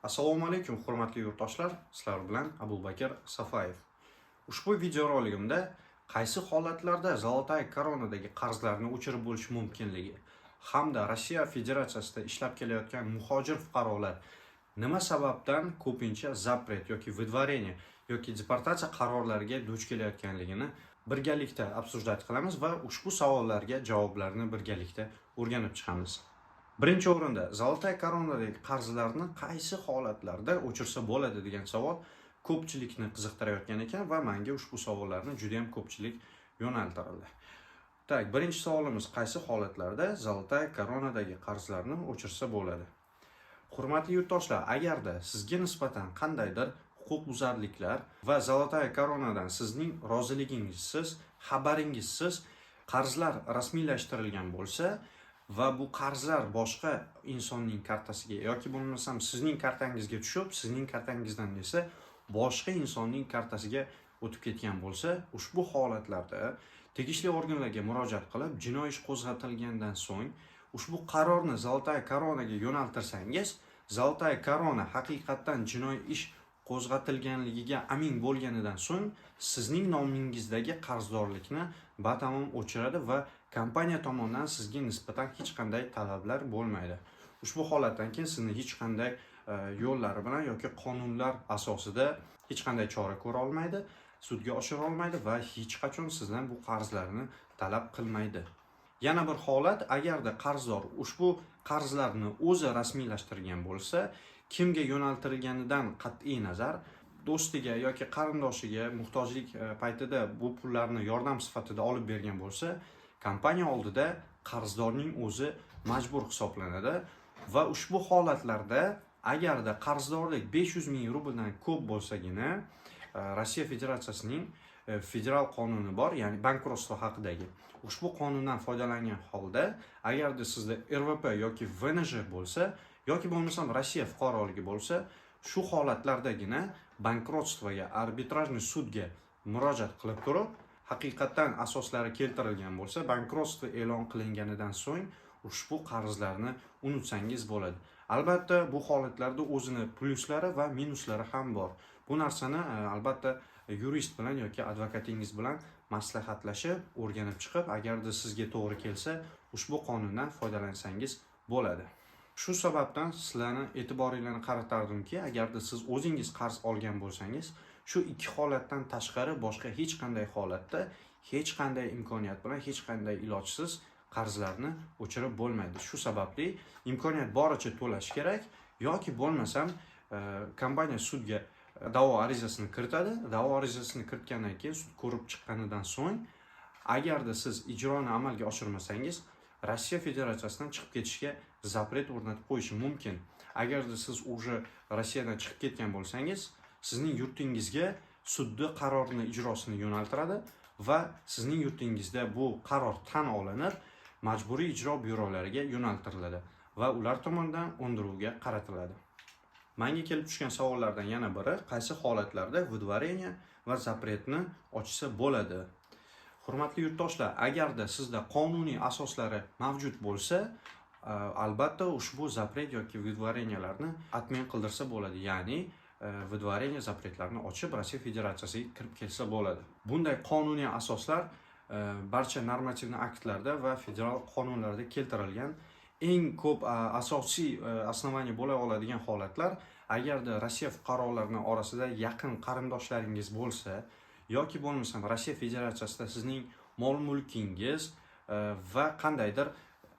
Assalomu alaykum, hurmatli yurtdoshlar. Sizlar bilan Abubakir Safayev. Ushbu videoroligimda qaysi holatlarda Золотая Koronadagi qarzlarni o'chirib bo'lishi mumkinligi hamda Rossiya Federatsiyasida ishlab kelayotgan muhojir fuqarolar nima sababdan ko'pincha запрет yoki выдворение yoki deportatsiya qarorlariga duch kelayotganligini birgalikda обсуждать qilamiz va ushbu savollarga javoblarni birgalikda o'rganib chiqamiz. Birinchi o'rinda Золотая Koronadagi qarzlarni qaysi holatlarda o'chirsa bo'ladi degan savol ko'pchilikni qiziqtirayotgan ekan va menga ushbu savollarni juda ham ko'pchilik yo'naltirildi. Так, birinchi savolimiz: qaysi holatlarda Золотая Koronadagi qarzlarni o'chirsa bo'ladi? Hurmatli yurtdoshlar, agarda sizga nisbatan qandaydir huquqbuzarliklar va Золотая Koronadan sizning roziligingizsiz, xabaringizsiz qarzlar rasmiylashtirilgan bo'lsa va bu qarzlar boshqa insonning kartasiga yoki bo'lmasam sizning kartangizga tushib, sizning kartangizdan esa boshqa insonning kartasiga o'tib ketgan bo'lsa, ushbu holatlarda tegishli organlarga murojaat qilib, jinoiy ish qo'zg'atilgandan so'ng ushbu qarorni Золотая Koronaga yo'naltirsangiz, Золотая Korona haqiqatdan jinoiy ish qo'zg'atilganligiga amin bo'lganidan so'ng sizning nomingizdagi qarzdorlikni batamom o'chiradi va kompaniya tomonidan sizga nisbatan hech qanday talablar bo'lmaydi. Ushbu holatdan keyin sizni hech qanday yo'llari bilan yoki qonunlar asosida hech qanday chora ko'ra olmaydi, sudga oshira olmaydi va hech qachon sizdan bu qarzlarni talab qilmaydi. Yana bir holat: agarda qarzdor ushbu qarzlarni o'zi rasmiylashtirgan bo'lsa, kimga yo'naltirilganidan qat'iy nazar, do'stiga yoki qarindoshiga muhtojlik paytida bu pullarni yordam sifatida olib bergan bo'lsa, kompaniya oldida qarzdorning o'zi majbur hisoblanadi va ushbu holatlarda agarda qarzdorlik 500 ming rubldan ko'p bo'lsagina, Rossiya Federatsiyasining federal qonuni bor, ya'ni bankrotство haqidagi. Ushbu qonundan foydalangan holda, agarda sizda РВП yoki ВНЖ bo'lsa yoki bo'lmasam Rossiya fuqaroligi bo'lsa, shu holatlardagina банкротство ga, арбитражный sudga murojaat qilib turib, haqiqatdan asoslari keltirilgan bo'lsa, банкротство e'lon qilinganidan so'ng ushbu qarzlarni unutsangiz bo'ladi. Albatta, bu holatlarda o'zini plyuslari va minuslari ham bor. Bu narsani albatta yurist bilan yoki advokatingiz bilan maslahatlashib, o'rganib chiqib, agarda sizga to'g'ri kelsa, ushbu qonundan foydalansangiz bo'ladi. Shu sababdan sizlarni e'tiboringlarni qaratardimki, agarda siz o'zingiz qarz olgan bo'lsangiz, shu ikki holatdan tashqari boshqa hech qanday holatda, hech qanday imkoniyat bilan, hech qanday ilojsiz qarzlarni o'chirib bo'lmaydi. Shu sababli imkoniyat boricha to'lash kerak yoki bo'lmasam kompaniya sudga da'vo arizasini kiritadi. Da'vo arizasini kiritgandan keyin, sud ko'rib chiqqanidan so'ng, agarda siz ijroni amalga oshirmasangiz, Rossiya Federatsiyasidan chiqib ketishga запрет o'rnatib qo'yishi mumkin. Agarda siz уже Rossiyadan chiqib ketgan bo'lsangiz, sizning yurtingizga sudni qarorini ijrosini yo'naltiradi va sizning yurtingizda bu qaror tan olinib, majburiy ijro byurolariga yo'naltiriladi va ular tomonidan undiruvga qaratiladi. Menga kelib tushgan savollardan yana biri: qaysi holatlarda выдворение va запрет ni ochsa bo'ladi? Hurmatli yurtdoshlar, agarda sizda qonuniy asoslari mavjud bo'lsa, albatta ushbu запрет yoki выдворения larni отмен qildirsa bo'ladi. Ya'ni выдворение, запрет larni ochib, Rossiya Federatsiyasiga kirib kelsa bo'ladi. Bunday qonuniy asoslar barcha normativ aktlarda va federal qonunlarda keltirilgan. Eng ko'p asosiy основание bo'la oladigan holatlar: agarda Rossiya fuqarolarini orasida yaqin qarindoshlaringiz bo'lsa yoki bo'lmasam Rossiya Federatsiyasida sizning mol mulkingiz va qandaydir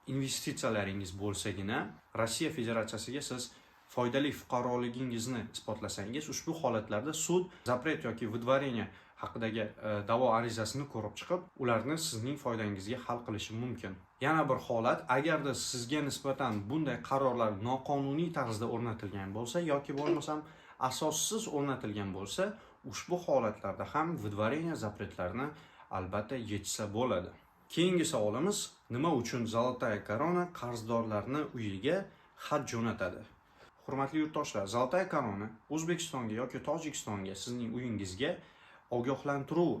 investitsiyalaringiz bo'lsagina, Rossiya Federatsiyasiga siz foydali fuqaroligingizni isbotlasangiz, ushbu holatlarda sud запрет yoki выдворение haqidagi da'vo arizasini ko'rib chiqib, ularni sizning foydangizga hal qilishi mumkin. Yana bir holat: agarda sizga nisbatan bunday qarorlar noqonuniy tarzda o'rnatilgan bo'lsa yoki bo'lmasam asossiz o'rnatilgan bo'lsa, ushbu holatlarda ham выдворение, запрет larni albatta yechsa bo'ladi. Keyingi savolimiz: nima uchun Золотая Корона qarzdorlarni uyiga xat jo'natadi? Hurmatli yurtdoshlar, Золотая Корона O'zbekistonga yoki Tojikistonga, sizning uyingizga ogohlantiruv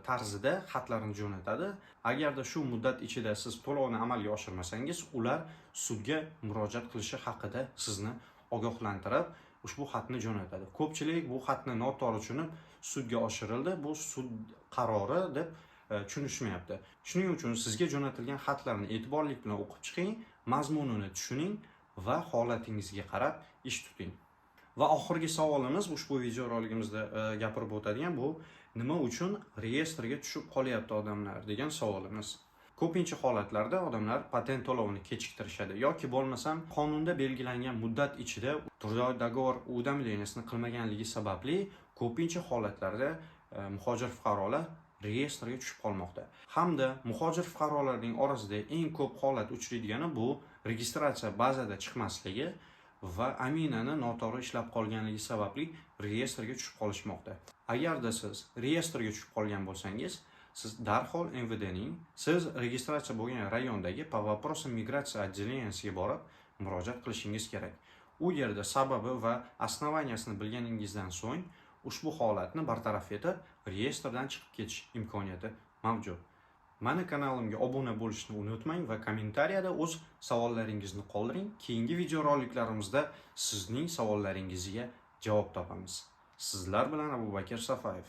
tarzida xatlarni jo'natadi. Agarda shu muddat ichida siz to'lovni amalga oshirmasangiz, ular sudga murojaat qilishi haqida sizni ogohlantirib ushbu xatni jo'natadi. Ko'pchilik bu xatni noto'g'ri tushunib, sudga oshirildi, bu sud qarori deb tushunishmayapti. Shuning uchun sizga jo'natilgan xatlarni e'tiborlik bilan o'qib chiqing, mazmunini tushuning va holatingizga qarab ish tuting. Va oxirgi savolimiz ushbu videorolikimizda gapirib o'tadigan bu nima uchun reyestrga tushib qolyapti odamlar degan savolimiz. Ko'pincha holatlarda odamlar patent to'lovini kechiktirishadi yoki bo'lmasam qonunda belgilangan muddat ichida трудовой договор уведомления sini qilmaganligi sababli ko'pincha holatlarda muhojir fuqarolar reyestrga tushib qolmoqda. Hamda muhojir fuqarolarning orasida eng ko'p holat uchraydigani bu registratsiya bazada chiqmasligi va aminani noto'g'ri ishlab qolganligi sababli reyestrga tushib qolishmoqda. Agarda siz reyestrga tushib qolgan bo'lsangiz, siz darhol МВД ning siz registratsiya bo'lgan rayondagi по вопросам миграции отделения siga borib murojaat qilishingiz kerak. U yerda sababi va основания sini bilganingizdan so'ng ushbu holatni bartaraf etib, reyestrdan chiqib ketish imkoniyati mavjud. Mani kanalimga obuna bo'lishni unutmang va kommentariyada o'z savollaringizni qoldiring. Keyingi videoroliklarimizda sizning savollaringizga javob topamiz. Sizlar bilan Abubakir Safayev.